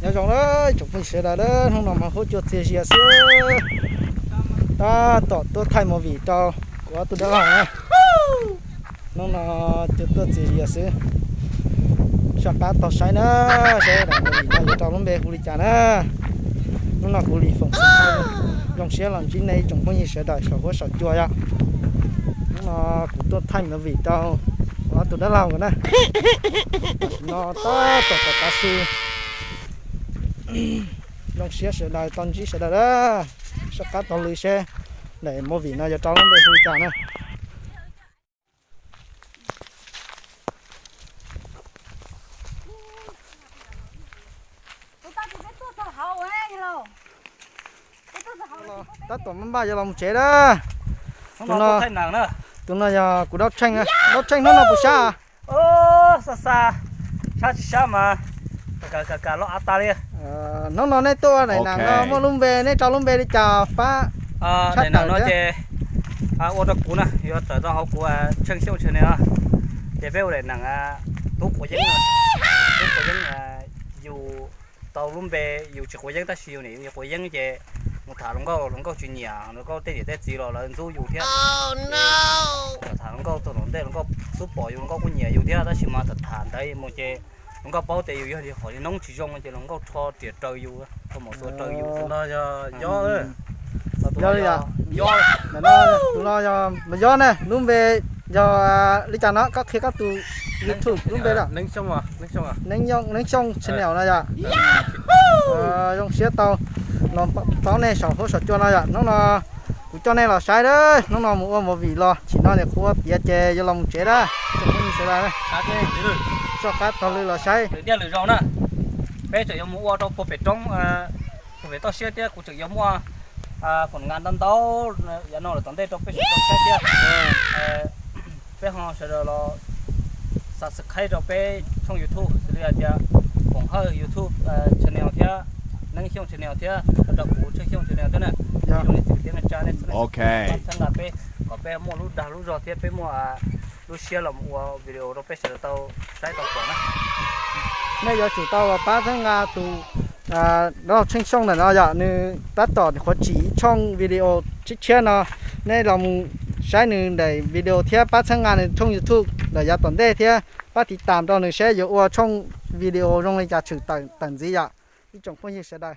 Nyob zoo na tsoom phooj ywg sawv daws, hnub no mas huab cua txias zias xwb, tab tom tuaj thaij movie rau kuv ob tug dab laug na. Hnub no cua tuaj txias zias xwb, soj qab taug saib na, saib daim movie no yuav rau lub npe hu li cas na. Hnub no kuv Lis Foom Xeem Thawj zoo siab los ntsib nej tsoom phooj ywg sawv daws saum huab saum cua yom. Hnub no kuv tuaj thaij movie rau kuv ob tug dab laug na. Tam sim no tab tom tav su, zoo siab sawv daws tau ntsib sawv daws na. Soj qab taug lw seb daim movie no yuav rau lub npe hu li cas na. Tab tom npaj npaj yuav los mus tsev na. Tus no, tus no yog kuv Dab Tsheej. Dab Tsheej, hnub no puas sab? Xa xa, sab tsis sab mas, ka ka los av tas li. Hnub no nej tuaj ua daim nam no muaj lub npe, nej rau lub npe li cas pab tshaj tawm no thiab? Ces ua rau kuv na, yuav tawm rau hauv kuv Tsheej Xyooj channel no, ces peb ua daim nam Tub Quav Yeeb, Tub Quav Yeeb, yus tau lub npe, yus tsis quav yeeb tab sis yus niam yus quav yeeb ces mus tham hluas nkauj, hluas nkauj tsis nyiam, hluas nkauj tej niam tej txiv los lawv ntxub yus thiab. Tham hluas nkauj txog tom ntej hluas nkauj xub pom yus, hluas nkauj kuj nyiam yus thiab, tab sis mas tham tham ntawd mus ces hluas nkauj paub tias yus yog li qhov li noob tsis zoo ces hluas nkauj rho riam raws yus, rho mus xua raws yus. Tus no yog Yob, tus no yog Yob ne, lub npe yog li cas no, koj qhia koj tus YouTube lub npe lawm. Neeb Xyooj channel no yom. Zoo siab tau los paub nej saum huab saum cua no yom. Hnub no kuv coj nej los saib, hnub no mus ua movie los tsim no niam qhuav tiav ces yuav los mus tsev na. Soj qab taug lw los saib. Peb tseem yuav mus ua rau puag pem roob, puag pem toj siab thiab, kuv tseem yuav muaj foom nga ntau ntau yav no lawm tom ntej rau peb sawv daws saib thiab. Peb ho sawv daws los subscribe rau peb tshooj YouTube xws li hais tias Foom Hawj YouTube channel thiab, Neeb Xyooj channel thiab, rau kuv Tsheej Xyooj channel thiab na. Zoo li txiv thiab neej tsa nej txhawb nqa peb kom peb muaj lub dag lub zog thiab peb muaj lub siab los ua video rau peb sawv daws tau saib tau pom na. Nej yuav tsum tau pab txhawb nqa tus dab laug Tsheej Xyooj ntawm no yom, nws tab tom qhuav tsim ib tshooj video tshiab tshiab no. Nej los mus saib nws daim video thiab pab txhawb nqa nws tshooj YouTube lawm yav tom ntej thiab pab tiv tam rau nws saib yuav ua tshooj video zoo li cas tshwm tawm ntxiv yom. Ib tsoom phooj ywg sawv daws,